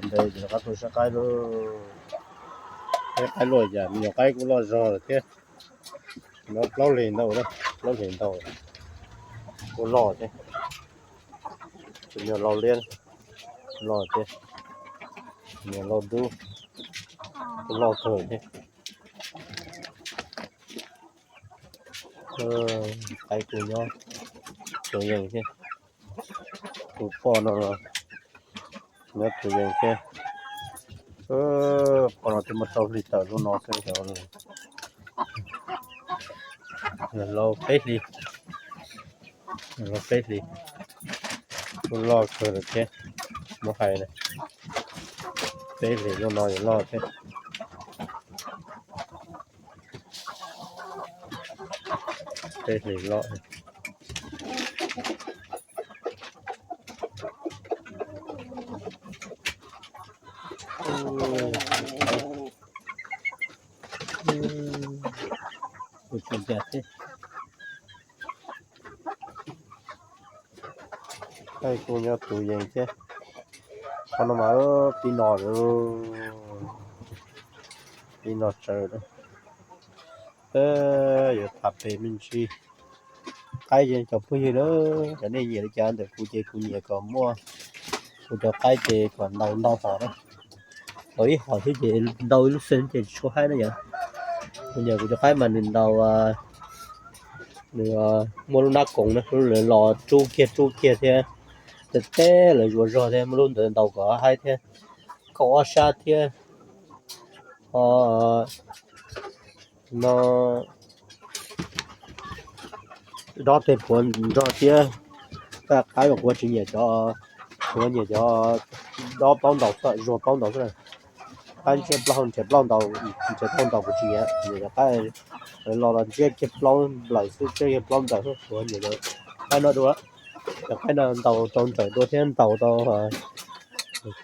Ntev ces rov qab tuaj saib qaib lauj. Saib qaib luaj cas me nyuam qaib kuj loj zog lawm thiab. No plaub hlis ntau, plaub hlis ntau kuj loj thiab. Tus me nyuam lau liab loj thiab. Tus me nyuam lau dub kuj loj kawg thiab. Qaib kuj nyob txhua yees thiab. Tus poj no los nyob txhua yees thiab. Poj no twb muaj rau hli tawm lub no xwb. Lau peb hlis, lau peb hlis, kuj loj kawg lawm thiab. Muab hais na, peb hlis lub no yuav loj thiab. Peb hlis loj. Ua tsis ncaj thiab. Qaib kuj nyob tus yees thiab. Qhov no mas pib no, pib no tsawv. Yuav tham pem me ntsis qaib ces cov phooj ywg na, cov nej nyiam li cas ntawm kuv ces kuv nyiam kom muaj, kuv cov qaib ces kom ntaus ntau hom na. Ntaus ib hom xwb ces ntaus ib lub xeeb ces tsis tshua haib na yom. Kuv nyiam kuv cov qaib mas nws ntaus, nws muaj lub nab koom na, lawv los rub kiag rub kiag thiab, tej teb lawv zuav zog thiab, muaj lub ntawd ntaus kom haib thiab, kaum ob sab thiab. No dob tej puav nrog thiab. Tab qaib mas kuv tsis nyiam cov, kuv nyiam cov dob plaub ntaus xwb, zuag plaub ntaus xwb. Qaib ntsiab plaub nrhiav plaub ntaus, nrhiav plaub ntaus kuv tsis nyiam, nyiam cov qaib los los ntsiab kiag plaub nplawm xwb, ntsiab kiag plaub nplawm xwb, kuv nyiam cov qaib no dua. Cov qaib no ntaus tau nrawm dua thiab ntaus tau,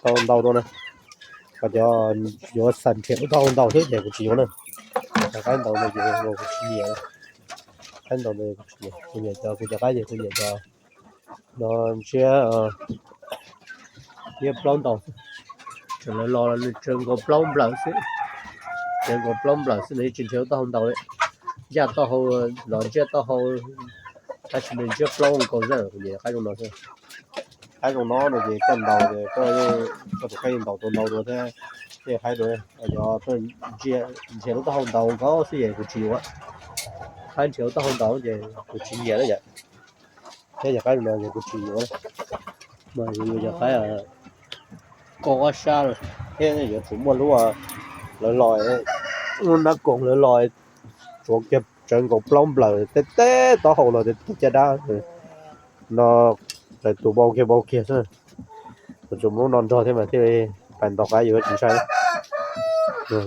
tau ntau dua na. Ho cov yuav xam nrhiav lub taub hau ntaus xwb ces kuv tsis yuav na. Cov qaib ntaus no ces kuv tsis nyiam. Qaib ntaus no kuv tsis nyiam, kuv nyiam cov, kuv cov qaib ces kuv nyiam cov no ntsiab, ntsiab plaub ntaus xwb. Tseem lawv los nws tsawv nkaus plaub nplawm xwb, tsawv nkaus plaub nplawm xwb, nws yeej tsis nrhiav lub taub hau ntaus li. Ncaj taub hau los ntsiab taub hau, tab sis nws ntsiab plaub nkaus xwb, kuv nyiam qaib zoo no xwb. Qaib zoo no no ces koj ntaus ces koj, koj tus kheej ntaus tau ntau dua thiab, thiaj haib dua. Yog nrhiav lub taub hau ntaus nkaus xwb ces kuv tsis yuav. Qaib nrhiav lub taub hau ntaus ces kuv tsis nyiam na yom. Thiab cov qaib no ces kuv tsis yuav, mas kuv yuav cov qaib kaum ob sab lawm thiab yuav tsum muaj lub, lawv los, lub nab koom lawv los tsuav kiag tsawv nkaus plaub nplawm teb teb taub hau los teb caj dab no, lawv tus npau kiag npau kiag xwb. Yuav tsum muaj lub no nrog thiab mas thiaj li pais ntaus qaib yuav tsis ntshai.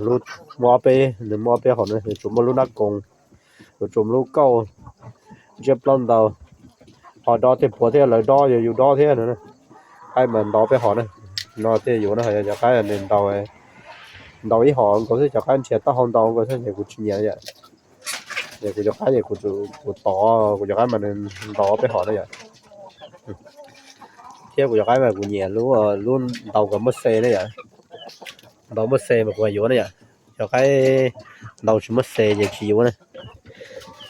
Lub muaj ob peb, nws muaj ob peb hom na, yuav tsum muaj lub nab koom, yuav tsum muaj lub kauj ntsiab plaub ntaus, ho dob tej puav thiab, lawv dob yog yus dob thiab no. Qaib mas ntaus peb hom na, no thiaj yuav na, yog cov qaib nws ntaus, ntaus ib hom nkaus xwb, cov qaib nrhiav taub hau ntaus nkaus xwb ces kuv tsis nyiam yom. Ces kuv cov qaib ces kuv, kuv tov kuv cov qaib mas nws ntaus peb hom na yom. Thiab kuv cov qaib mas kuv nyiam lub, lub ntaus kom muaj xe na yom. Ntaus muaj xe mas kuv yuav na yom. Cov qaib ntaus tsis muaj xe ces tsis yuav na.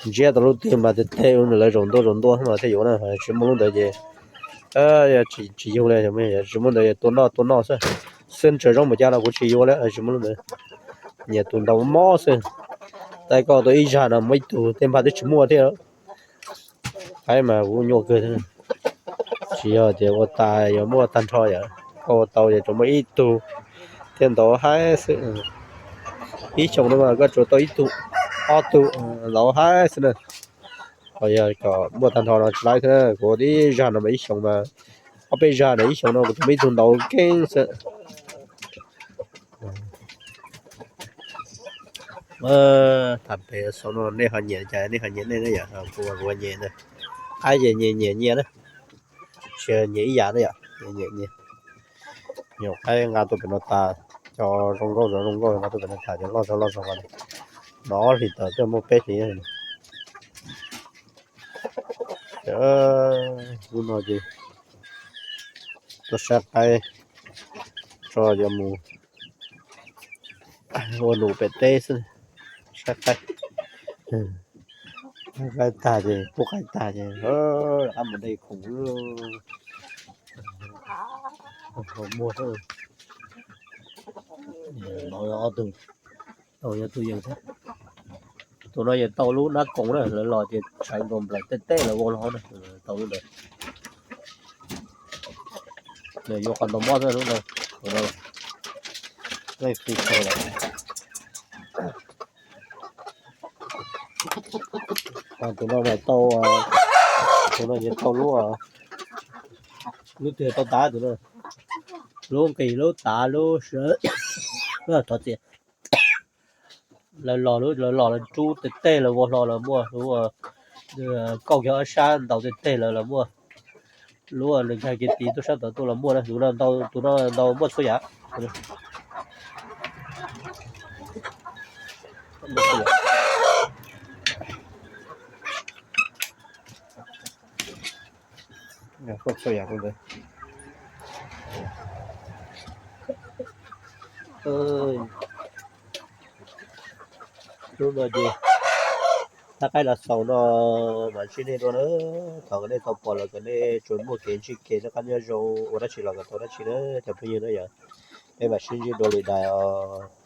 Ntsiab tau lub twg mas tej tej lawv zaum ntua zaum ntua mas thiaj yuav na, tsis muaj lub ntawd ces tsis yug li, tsis muaj ntawd tua noj tua noj xwb. Xwb tsaws zaub mus cas los kuv tsis yuav li, tsis muaj lub ntawd. Nyiam tus ntaus mob xwb. Tais koj tau ib zag no muaj ib tug, tej npag twb tsis muaj thiab. Qaib mas kuv nyuaj kawg, tsis yog tias ua tas, yog muaj tag nrho yom. Koj ua tau ces tsuas muaj ib tug thiaj ntaus haib xwb. Ib xyoos no mas koj tsuas tau ib tug, ob tug, ntaus haib xwb na. Ho yog kom muaj tag nrho no tsis laib xwb, kuv ua tib zag no mas ib xyoos mas, ob peb zag no ib xyoos no kuv tsuas muaj ib tug ntaus keeb xwb. Tham pem xaus no nej ho nyiam cas nej ho nyiam nej na yom, kuv kuv nyiam na. Qaib ces nyiam nyiam nyiam na, tsis nyiam ib yam na yom, nyiam nyiam. Nyuam qaib nqa tuaj pem no tas, cov zoo nkauj zov zoo nkauj nqa tuaj pem no tas, cov loj zog loj zog nqa. No ob hlis tawm twb muaj peb hlis. Lub no ces tuaj saib qaib, Tso yuav mus ua num pem teb xwb, saib qaib. Qaib tag ces pub qaib tag ces rov qab mus de khoom. Muag no yog ob tug, yog tus yawg thiab. Tus no yog tau lub nab koom na, lawv los ces tshaiv nkaus nplaim tej teb lawv vau hlo na, tau lub ntawd. Nws yuav qhov ntau mob xwb lub ntawd. Tus no, tus no mas tau, tus no ces tau lub, lub twg tau tas tus no, lub nqis lub tav lub sawv, thov txim. Lawv los, lawv los lawv rub tej teg lawv vau hlo los muaj, lub kauj kiag ob sab ntaus tej teg lawv los muaj, lub nws nkag kiag tid tuaj sab tod tuaj los muaj na, tus no ntau muaj txhua yam. Muaj txhua yam ntawd. Hnub no ces thaj qaib los xaus no mas ntsib nej dua na. Thov kom nej tau pom los kom nej tsuas muaj kev ntsib kev noj qab nyob zoo, ua dab tsi los kom tau dab tsi na cov phooj ywg na yom. Peb mam sib ntsib dua lwm daim os.